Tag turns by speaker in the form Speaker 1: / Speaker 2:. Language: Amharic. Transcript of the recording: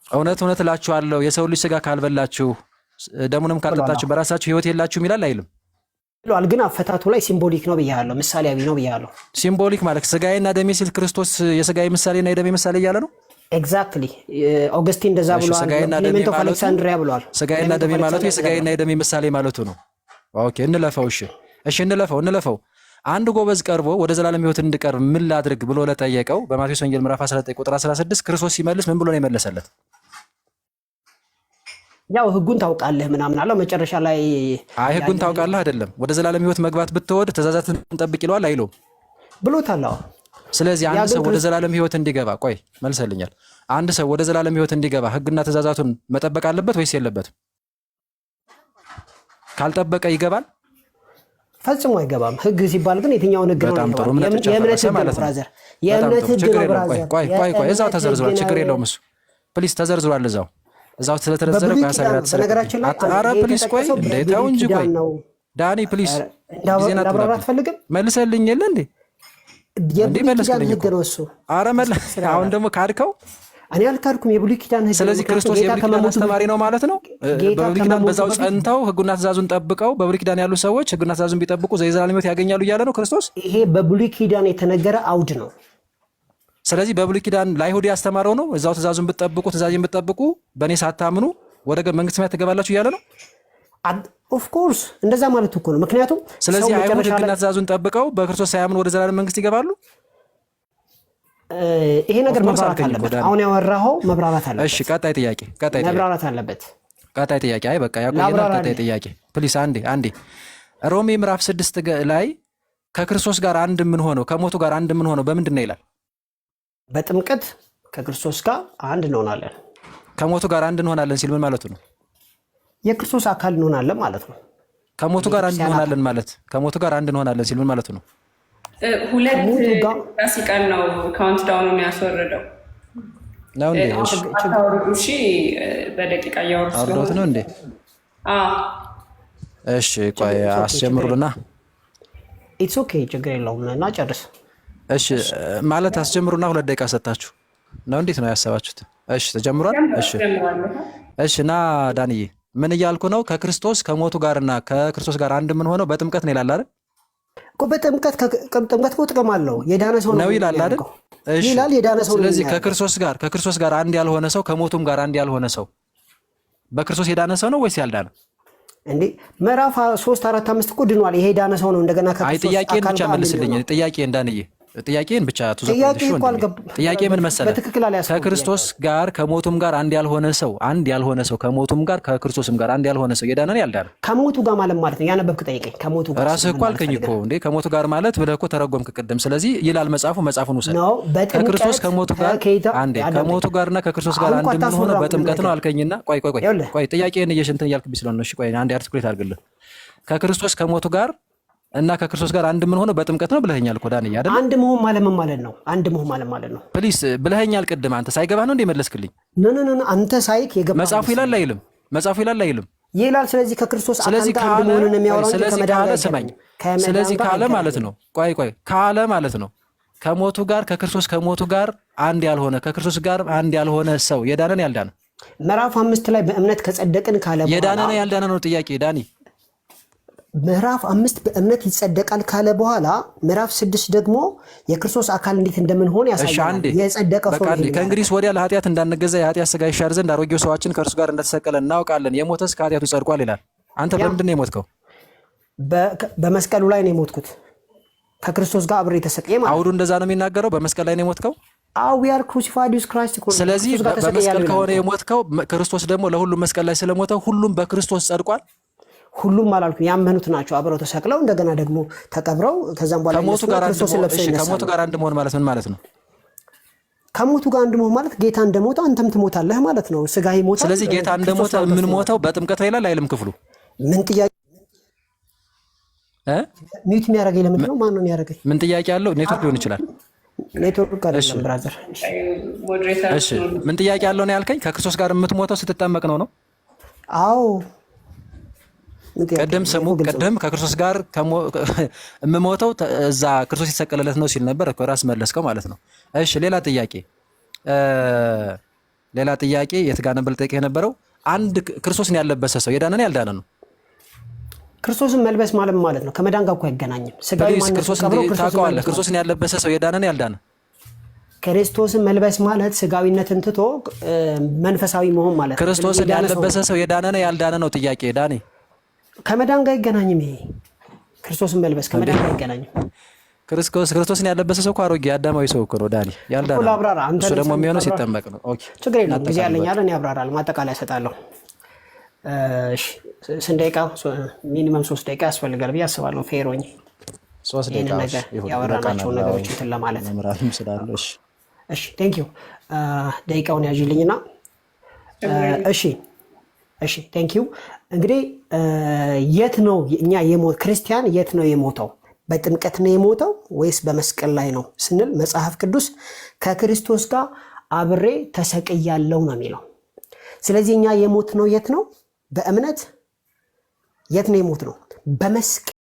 Speaker 1: እውነት እውነት እላችኋለሁ የሰው ልጅ ስጋ ካልበላችሁ ደሙንም
Speaker 2: ብሏል።
Speaker 1: ካልጠጣችሁ በራሳችሁ ሕይወት የላችሁም ይላል አይልም?
Speaker 2: ብሏል። ግን አፈታቱ ላይ symbolic ነው ብያለሁ፣ ምሳሌያዊ ነው ብያለሁ።
Speaker 1: Symbolic ማለት ስጋዬና ደሜ ሲል ክርስቶስ የስጋዬ ምሳሌና የደሜ ምሳሌ እያለ ነው።
Speaker 2: Exactly፣ ኦገስቲን እንደዛ
Speaker 1: እሺ
Speaker 2: ብሏል።
Speaker 1: ስጋዬና ደሜ
Speaker 2: ክሌሜንት ኦፍ
Speaker 1: ማለቱ
Speaker 2: አሌክሳንድሪያ ብሏል።
Speaker 1: ስጋዬና
Speaker 2: ክሌሜንት ኦፍ
Speaker 1: ደሜ ማለቱ
Speaker 2: አሌክሳንድሪያ እንደዛ
Speaker 1: የስጋዬና
Speaker 2: ብሏል።
Speaker 1: የደሜ ምሳሌ ማለቱ ነው። Okay እንለፈው። እሺ እሺ እንለፈው እንለፈው። አንድ ጎበዝ ቀርቦ ወደ ዘላለም ሕይወት እንድቀርብ ምን ላድርግ ብሎ ለጠየቀው በማቴዎስ ወንጌል ምዕራፍ 19 ቁጥር 16 ክርስቶስ ሲመልስ ምን ብሎ ነው የመለሰለት?
Speaker 2: ያው ህጉን ታውቃለህ ምናምን አለው። መጨረሻ ላይ
Speaker 1: አይ ህጉን
Speaker 2: ያለህን
Speaker 1: ታውቃለህ አይደለም፣ ወደ ዘላለም ሕይወት መግባት ብትወድ ትእዛዛትን ጠብቅ ይለዋል አይለውም?
Speaker 2: ብሎታል። አዎ
Speaker 1: ስለዚህ
Speaker 2: ያ
Speaker 1: አንድ
Speaker 2: ግን
Speaker 1: ሰው ወደ ዘላለም ሕይወት እንዲገባ፣ ቆይ መልሰልኛል። አንድ ሰው ወደ ዘላለም ሕይወት እንዲገባ ህግና ትእዛዛቱን መጠበቅ አለበት ወይስ የለበትም? ካልጠበቀ ይገባል?
Speaker 2: ፈጽሞ አይገባም። ህግ ሲባል ግን የትኛውን ህግ ነው
Speaker 1: በጣም ጥሩ።
Speaker 2: የተባለው?
Speaker 1: እምነት ብቻ
Speaker 2: የእምነት
Speaker 1: ፈረሰ
Speaker 2: ህግ ነው
Speaker 1: ማለት ነው።
Speaker 2: Brother፣
Speaker 1: በጣም
Speaker 2: የእምነት
Speaker 1: ጥሩ
Speaker 2: ህግ
Speaker 1: ችግር
Speaker 2: ነው
Speaker 1: የለውም። ቆይ
Speaker 2: Brother፣
Speaker 1: ቆይ ቆይ ቆይ እዛው
Speaker 2: የእምነት ህግ
Speaker 1: ተዘርዝሯል። ችግር
Speaker 2: ነው።
Speaker 1: የለውም እሱ please ተዘርዝሯል። እዛው እዛው ስለተዘረዘረ
Speaker 2: በብሉይ
Speaker 1: ቆይ ሀሳቤን
Speaker 2: ኪዳን ነው።
Speaker 1: አትስረቅብኝ።
Speaker 2: በነገራችን ላይ
Speaker 1: አረ
Speaker 2: ይሄ
Speaker 1: please ቆይ
Speaker 2: የተጠቀሰው
Speaker 1: እንዴ
Speaker 2: በብሉይ
Speaker 1: ተው እንጂ ቆይ
Speaker 2: ኪዳን ነው።
Speaker 1: ዳኒ please ጊዜን
Speaker 2: እንዳብራራ
Speaker 1: አትብላብኝ።
Speaker 2: አትፈልግም?
Speaker 1: መልሰልኝ የለ እንዴ እንዴ
Speaker 2: የብሉይ ኪዳን
Speaker 1: መለስክልኝ
Speaker 2: ህግ
Speaker 1: እኮ።
Speaker 2: ነው እሱ።
Speaker 1: አረ አሁን ደግሞ ካድከው።
Speaker 2: እኔ አልካድኩም። የብሉይ ኪዳን ህግ ነው።
Speaker 1: ስለዚህ
Speaker 2: ምክንያቱም
Speaker 1: ክርስቶስ
Speaker 2: ጌታ
Speaker 1: የብሉይ ኪዳን
Speaker 2: ከመሞቱ
Speaker 1: አስተማሪ ነው ማለት ነው።
Speaker 2: ጌታ
Speaker 1: በብሉይ ኪዳን
Speaker 2: ከመሞቱ
Speaker 1: በዛው
Speaker 2: በፊት
Speaker 1: ጸንተው ህጉና ትእዛዙን ጠብቀው በብሉይ ኪዳን ያሉ ሰዎች ህጉና ትእዛዙን ቢጠብቁ የዘላለም ሕይወት ያገኛሉ እያለ ነው ክርስቶስ።
Speaker 2: ይሄ በብሉይ ኪዳን የተነገረ አውድ ነው።
Speaker 1: ስለዚህ በብሉይ ኪዳን ለአይሁድ ያስተማረው ነው። እዛው ትእዛዙን ብትጠብቁ ትእዛዜን ብትጠብቁ በእኔ ሳታምኑ ወደ መንግስተ ሰማያት ትገባላችሁ እያለ ነው።
Speaker 2: Of course እንደዛ ማለት እኮ ነው። ምክንያቱም ሰው
Speaker 1: ስለዚህ አይሁድ
Speaker 2: መጨረሻ
Speaker 1: ህግና
Speaker 2: ላይ
Speaker 1: ትእዛዙን ጠብቀው በክርስቶስ ሳያምኑ ወደ ዘላለም መንግስት ይገባሉ።
Speaker 2: ይሄ ነገር
Speaker 1: Of course
Speaker 2: መብራራት
Speaker 1: አልከኝ እኮ
Speaker 2: አለበት።
Speaker 1: ዳኒ።
Speaker 2: አሁን ያወራኸው መብራራት
Speaker 1: እሺ
Speaker 2: አለበት።
Speaker 1: ቀጣይ ጥያቄ፣ ቀጣይ ጥያቄ፣
Speaker 2: መብራራት አለበት።
Speaker 1: ቀጣይ ጥያቄ። አይ በቃ ያቆየናል። ቀጣይ
Speaker 2: ላብራራልህ።
Speaker 1: ጥያቄ please፣ አንዴ አንዴ። ሮሜ ምዕራፍ 6 ላይ ከክርስቶስ ጋር አንድ የምንሆነው ከሞቱ ጋር አንድ የምንሆነው በምንድን ነው ይላል?
Speaker 2: በጥምቀት ከክርስቶስ ጋር አንድ እንሆናለን።
Speaker 1: ከሞቱ ጋር አንድ እንሆናለን ሲል ምን ማለቱ ነው?
Speaker 2: የክርስቶስ አካል እንሆናለን ማለት ነው።
Speaker 1: ከሞቱ ጋር አንድ
Speaker 2: የቤተክርስቲያን አካል
Speaker 1: እንሆናለን ማለት ከሞቱ ጋር አንድ እንሆናለን ሲል ምን ማለቱ ነው?
Speaker 3: ሁለት
Speaker 2: ከሞቱ ጋር
Speaker 3: ደቂቃ ሲቀር ነው countdown ኑን ያስወረደው።
Speaker 1: ነው እንዴ? እሺ
Speaker 3: አታወርዱ እሺ፣ በደቂቃ እያወሩ
Speaker 1: አውርዶት
Speaker 3: ስለሆነ
Speaker 1: ነው እንዴ?
Speaker 3: አዎ።
Speaker 1: እሺ ቆይ
Speaker 2: It's okay፣ ችግር
Speaker 1: አስጀምሩልና።
Speaker 2: It's okay፣ ችግር የለውም እና ጨርስ።
Speaker 1: እሺ ማለት አስጀምሩና 2 ደቂቃ ሰጣችሁ ነው። እንዴት ነው ያሰባችሁት? እሺ ተጀምሯል። እሺ
Speaker 3: ጀምራለሁ።
Speaker 1: እሺ እና ዳንዬ ምን እያልኩ ነው? ከክርስቶስ ከሞቱ ጋርና ከክርስቶስ ጋር አንድ የምንሆነው በጥምቀት ነው ይላል አይደል?
Speaker 2: እኮ በጥምቀት ጥምቀት እኮ ጥቅም አለው። የዳነ ሰው ነው
Speaker 1: ነው ይላል አይደል?
Speaker 2: የሚያደርገው
Speaker 1: እሺ
Speaker 2: ይላል። የዳነ ሰው ነው
Speaker 1: ስለዚህ
Speaker 2: የሚያደርገው።
Speaker 1: ከክርስቶስ ጋር አንድ ያልሆነ ሰው ከሞቱም ጋር አንድ ያልሆነ ሰው በክርስቶስ የዳነ ሰው ነው ወይስ ያልዳነ?
Speaker 2: እንዴ ምዕራፍ ሶስት አራት አምስት እኮ ድኗል። ይሄ የዳነ ሰው ነው እንደገና
Speaker 1: አይ
Speaker 2: ከክርስቶስ
Speaker 1: ጥያቄን
Speaker 2: አካል
Speaker 1: ብቻ
Speaker 2: ጋር አንድ
Speaker 1: መልስልኝ።
Speaker 2: የሚሆነው።
Speaker 1: ጥያቄን ዳንዬ ጥያቄን ብቻ to the point።
Speaker 2: ጥያቄ
Speaker 1: እሺ
Speaker 2: እኮ
Speaker 1: ወንድሜ
Speaker 2: አልገብ
Speaker 1: ጥያቄ ምን መሰለ?
Speaker 2: በትክክል አልያዝከውም
Speaker 1: ከክርስቶስ
Speaker 2: ጥያቄውን።
Speaker 1: ጋር ከሞቱም ጋር አንድ ያልሆነ ሰው አንድ ያልሆነ ሰው ከሞቱም ጋር ከክርስቶስም ጋር አንድ ያልሆነ ሰው የዳነ ነው ያልዳነ?
Speaker 2: ከሞቱ ጋር ማለት ማለት ነው። ያነበብክ ጠይቀኝ። ከሞቱ ጋር
Speaker 1: ራስህ
Speaker 2: ስል
Speaker 1: እኮ
Speaker 2: ምን ማለት
Speaker 1: አልከኝ እኮ
Speaker 2: ፈልገህ
Speaker 1: እንዴ ከሞቱ ጋር ማለት ብለህ እኮ ተረጎምክ ቅድም። ስለዚህ ይላል መጽሐፉ፣ መጽሐፉን ውሰድ።
Speaker 2: ነው?
Speaker 1: ከክርስቶስ
Speaker 2: በጥምቀት
Speaker 1: ከሞቱ ጋር
Speaker 2: ከጌታ
Speaker 1: አንዴ
Speaker 2: አዳምጠኝ።
Speaker 1: ከሞቱ ጋርና ከክርስቶስ ጋር
Speaker 2: አሁን እኮ
Speaker 1: አንድ የምንሆነው
Speaker 2: አታስወራም ምንም
Speaker 1: በጥምቀት ነው
Speaker 2: ነገር።
Speaker 1: አልከኝና፣ ቆይ ቆይ ቆይ
Speaker 2: ይኸውልህ
Speaker 1: ቆይ ጥያቄን እየሽንትን እያልክብኝ ስለሆነ ነው። እሺ ቆይ አንዴ articulate አድርግልህ። ከክርስቶስ ከሞቱ ጋር እና ከክርስቶስ ጋር አንድ የምንሆነው በጥምቀት ነው ብለኸኛል እኮ ዳንዬ አይደል?
Speaker 2: አንድ መሆን ማለት ምን ማለት ነው? አንድ መሆን ማለት ማለት ነው።
Speaker 1: Please ብለኸኛል ቅድም። አንተ ሳይገባህ ነው እንዴ መለስክልኝ?
Speaker 2: No no no፣ አንተ ሳይክ የገባ
Speaker 1: መጽሐፉ ይላል
Speaker 2: መሰለኝ
Speaker 1: አይልም? መጽሐፉ ይላል አይልም?
Speaker 2: ይላል። ስለዚህ ከክርስቶስ አካል
Speaker 1: ስለዚህ
Speaker 2: ጋር አንድ
Speaker 1: ካለ
Speaker 2: መሆንን
Speaker 1: ቆይ
Speaker 2: የሚያወራው እንጂ
Speaker 1: ስለዚህ
Speaker 2: ከመዳን
Speaker 1: ካለ
Speaker 2: ጋር
Speaker 1: ስማኝ፣
Speaker 2: አይገናኝም። ከመዳን
Speaker 1: ስለዚህ
Speaker 2: ጋር
Speaker 1: ካለ ማለት
Speaker 2: አይገናኝም።
Speaker 1: ነው። ቆይ ቆይ ካለ ማለት ነው ከሞቱ ጋር ከክርስቶስ ከሞቱ ጋር አንድ ያልሆነ ከክርስቶስ ጋር አንድ ያልሆነ ሰው የዳነን ያልዳነ
Speaker 2: ምዕራፍ 5 ላይ በእምነት ከጸደቅን ካለ በኋላ
Speaker 1: የዳነ ነው ያልዳነ ነው ጥያቄ ዳኒ።
Speaker 2: ምዕራፍ 5 በእምነት ይጸደቃል ካለ በኋላ ምዕራፍ 6 ደግሞ የክርስቶስ አካል እንዴት እንደምንሆን
Speaker 1: እሺ
Speaker 2: ያሳየናል።
Speaker 1: አንዴ
Speaker 2: የጸደቀ
Speaker 1: በቃ
Speaker 2: ሰው ነው
Speaker 1: አንዴ።
Speaker 2: ይሄን
Speaker 1: ከእንግዲህ
Speaker 2: የሚያደርገው።
Speaker 1: ወዲያ ለኃጢአት እንዳንገዛ የኃጢአት ስጋ ይሻር ዘንድ አሮጌው ሰዋችን ከእርሱ ጋር እንደተሰቀለ እናውቃለን። የሞተስ ከኃጢአቱ ጸድቋል ይላል። አንተ
Speaker 2: ያ
Speaker 1: በምንድን ነው የሞትከው?
Speaker 2: በመስቀሉ ላይ ነው የሞትኩት ከክርስቶስ ጋር አብሬ ተሰቅዬ ማለት
Speaker 1: አውዱ
Speaker 2: ነው።
Speaker 1: እንደዛ ነው የሚናገረው። በመስቀል ላይ ነው የሞትከው።
Speaker 2: አዎ፣ we are crucified with Christ እኮ ነው።
Speaker 1: ስለዚህ
Speaker 2: ከክርስቶስ ጋር
Speaker 1: በመስቀል
Speaker 2: ተሰቅያለሁ ይላል
Speaker 1: ከሆነ
Speaker 2: እኮ።
Speaker 1: የሞትከው ክርስቶስ ደግሞ ለሁሉም መስቀል ላይ ስለሞተ ሁሉም በክርስቶስ ጸድቋል።
Speaker 2: ሁሉም አላልኩም፣ ያመኑት ናቸው አብረው ተሰቅለው እንደገና ደግሞ ተቀብረው ከዛም በኋላ
Speaker 1: ከሞቱ
Speaker 2: ይነሱና
Speaker 1: ጋር አንድ
Speaker 2: ክርስቶስን
Speaker 1: መሆን
Speaker 2: ለብሰው
Speaker 1: እሺ፣ ከሞቱ
Speaker 2: ይነሳሉ።
Speaker 1: ጋር አንድ መሆን ማለት ምን ማለት ነው?
Speaker 2: ከሞቱ ጋር አንድ መሆን ማለት ጌታ እንደሞተ አንተም ትሞታለህ ማለት ነው። ስጋ ይሞታል፣
Speaker 1: ስለዚህ ጌታ
Speaker 2: ክርስቶስ
Speaker 1: እንደሞተ
Speaker 2: በአንተ ውስጥ ይኖራል።
Speaker 1: የምንሞተው በጥምቀት ነው ይላል አይልም ክፍሉ?
Speaker 2: ምን ጥያቄ
Speaker 1: እ?
Speaker 2: Mute የሚያደርገኝ ለምንድን ነው? ማን ነው የሚያደርገኝ?
Speaker 1: ምን ጥያቄ አለው? ኔትወርክ ሊሆን ይችላል።
Speaker 2: ኔትወርክ
Speaker 1: እሺ
Speaker 2: አይደለም brother።
Speaker 3: Moderator
Speaker 1: እሺ፣ ምን ጥያቄ አለው ነው ያልከኝ? ከክርስቶስ ጋር የምትሞተው ስትጠመቅ ነው ነው?
Speaker 2: አዎ ምን ጥያቄ
Speaker 1: ቅድም
Speaker 2: አለው?
Speaker 1: ስሙ
Speaker 2: እኮ ግልጽ ነው።
Speaker 1: ቅድም ከክርስቶስ ጋር የምሞተው እዛ ክርስቶስ የተሰቀለለት ነው ሲል ነበር እኮ ራስ መለስከው ማለት ነው። እሺ ሌላ ጥያቄ ሌላ ጥያቄ የት ጋር ነበር ልጠይቅህ የነበረው? አንድ ክርስቶስን ያለበሰ ሰው የዳነ ነው ያልዳነ ነው?
Speaker 2: ክርስቶስን መልበስ ማለት ማለት ነው ከመዳን ጋር እኮ አይገናኝም። ስጋዊ
Speaker 1: please
Speaker 2: ማንነቱን
Speaker 1: ክርስቶስን
Speaker 2: ቀብሮ ክርስቶስን
Speaker 1: ታውቀዋለህ።
Speaker 2: መልበስ ማለት
Speaker 1: ክርስቶስን ያለበሰ ሰው የዳነ ነው ያልዳነ?
Speaker 2: ክርስቶስን መልበስ ማለት ስጋዊነትን ትቶ መንፈሳዊ መሆን ማለት ነው። ስለዚህ
Speaker 1: ክርስቶስን
Speaker 2: የዳነ ሰው
Speaker 1: ያለበሰ
Speaker 2: ነው።
Speaker 1: ሰው የዳነ ነው ያልዳነ ነው ጥያቄ ዳኔ።
Speaker 2: ከመዳን ጋር አይገናኝም። ይሄ ክርስቶስን መልበስ
Speaker 1: እንዴ
Speaker 2: ከመዳን ጋር አይገናኝም
Speaker 1: ክርስቶስን ያለበሰ ሰው እኮ አሮጌ አዳማዊ ሰው እኮ ነው ዳኒ፣
Speaker 2: እኮ።
Speaker 1: ያልዳነ ነው።
Speaker 2: ላብራራ፣ አንተ
Speaker 1: እሱ ደግሞ
Speaker 2: ለምሳሌ
Speaker 1: የሚሆነው
Speaker 2: ታብራራ።
Speaker 1: ሲጠመቅ ነው። Okay
Speaker 2: ችግር የለውም፣ ጊዜ
Speaker 1: እናጠቃልል
Speaker 2: ያለኝ
Speaker 1: በቃ።
Speaker 2: አለ፣ እኔ አብራራለሁ፣ ማጠቃለያ እሰጣለሁ። እሺ፣ ስንት ደቂቃ? Minimum 3 ደቂቃ ያስፈልጋል ብዬ አስባለሁ። Fair ሆኜ
Speaker 1: ሶስት
Speaker 2: ይህንን
Speaker 1: ደቂቃ እሺ፣
Speaker 2: ነገር
Speaker 1: ይሁን
Speaker 2: ያወራናቸውን
Speaker 1: ይበቃናል። አዎ
Speaker 2: ነገሮች እንትን ለማለት።
Speaker 1: መምህራንም ስላሉ እሺ።
Speaker 2: እሺ፣ thank you። ደቂቃውን ያዥልኝና
Speaker 3: ችግር የለም።
Speaker 2: እሺ፣ thank you። እንግዲህ የት ነው እኛ ክርስቲያን የት ነው የሞተው? በጥምቀት ነው የሞተው ወይስ በመስቀል ላይ ነው ስንል መጽሐፍ ቅዱስ ከክርስቶስ ጋር አብሬ ተሰቅያለሁ ነው የሚለው። ስለዚህ እኛ የሞትነው የት ነው? በእምነት የት ነው የሞትነው? በመስቀል።